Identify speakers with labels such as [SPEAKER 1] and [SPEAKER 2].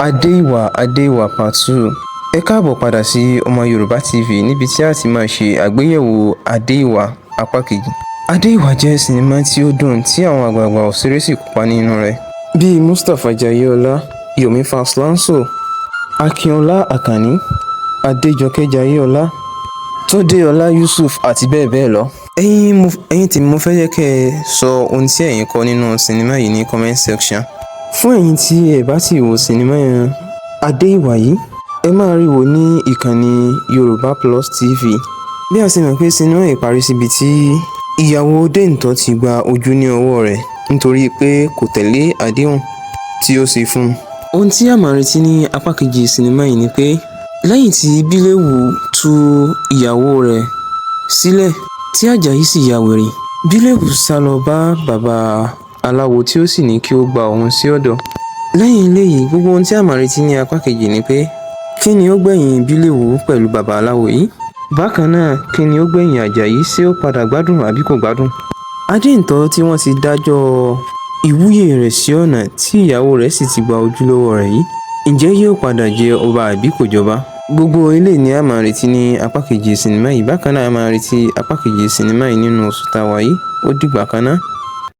[SPEAKER 1] Adé Ìwà, Adé Ìwà Part 2. Ẹ káàbọ̀ padà sí Ọmọ Yorùbá TV níbi tí a ti máa ṣe àgbéyẹ̀wò Adé Ìwà apá kejì. Adé Ìwà jẹ́ sinimá tí ó dùn tí àwọn àgbààgbà òṣèré sì kópa nínú rẹ̀, bíi Mustapha Jaiyeola, Yomi Fash-Lanso, Akínọlá Àkànní, Adéjọkẹ́ Jaiyeola, Túndé Ọlá Yusuf àti bẹ́ẹ̀ bẹ́ẹ̀ lọ. Ẹ̀yin tèmi, mo fẹ́ jẹ́ kẹ́ ẹ sọ ohun tí ẹ̀yin kọ́ nínú sinimá yìí ní comment section. Fún ẹ̀yin tí ẹ bá ti wo sinimá Adé Ìwà yìí, ẹ máa rí wò ní ìkànnì Yorùbá Plus TV. Bí a ṣe mọ̀ pé sinimá yìí parí síbi tí ìyàwó Déǹtọ́ ti gba ojú ní ọwọ́ rẹ̀ nítorí pé kò tẹ̀lé àdéhùn tí ó ṣe fún un. Ohun tí a máa retí ní apá kejì sinimá yìí ni pé lẹ́yìn tí Bíléwù tú ìyàwó rẹ̀ sílẹ̀ tí Àjàyí sì ya wèrè, Bíléwù sá lọ bá bàbá aláwo tí ó sì ní kí ó gba òun sí ọ̀dọ̀. Lẹ́yìn eléyìí, gbogbo ohun tí a máa retí ní apá kejì ni pé kí ni ó gbẹ̀yìn Bíléwù pẹ̀lú bàbá aláwo yìí? Bákan náà, kí ni ó gbẹ̀yìn Àjàyí? Ṣé ó padà gbádùn àbí kò gbádùn? Adéǹtọ́ tí wọ́n ti dájọ́ ìwúyè rẹ̀ sí ọ̀nà tí ìyàwó rẹ̀ sì ti gba ojú lọ́wọ́ rẹ̀ yìí, ǹjẹ́ yóò padà jẹ ọba àbí kò jọba? Gbogbo eléyìí ni a máa retí ní apá kejì sinimá yìí. Bákan náà, a máa retí apá kejì sinimá yìí nínú oṣù tá a wà yìí. Ó dìgbà kan náà.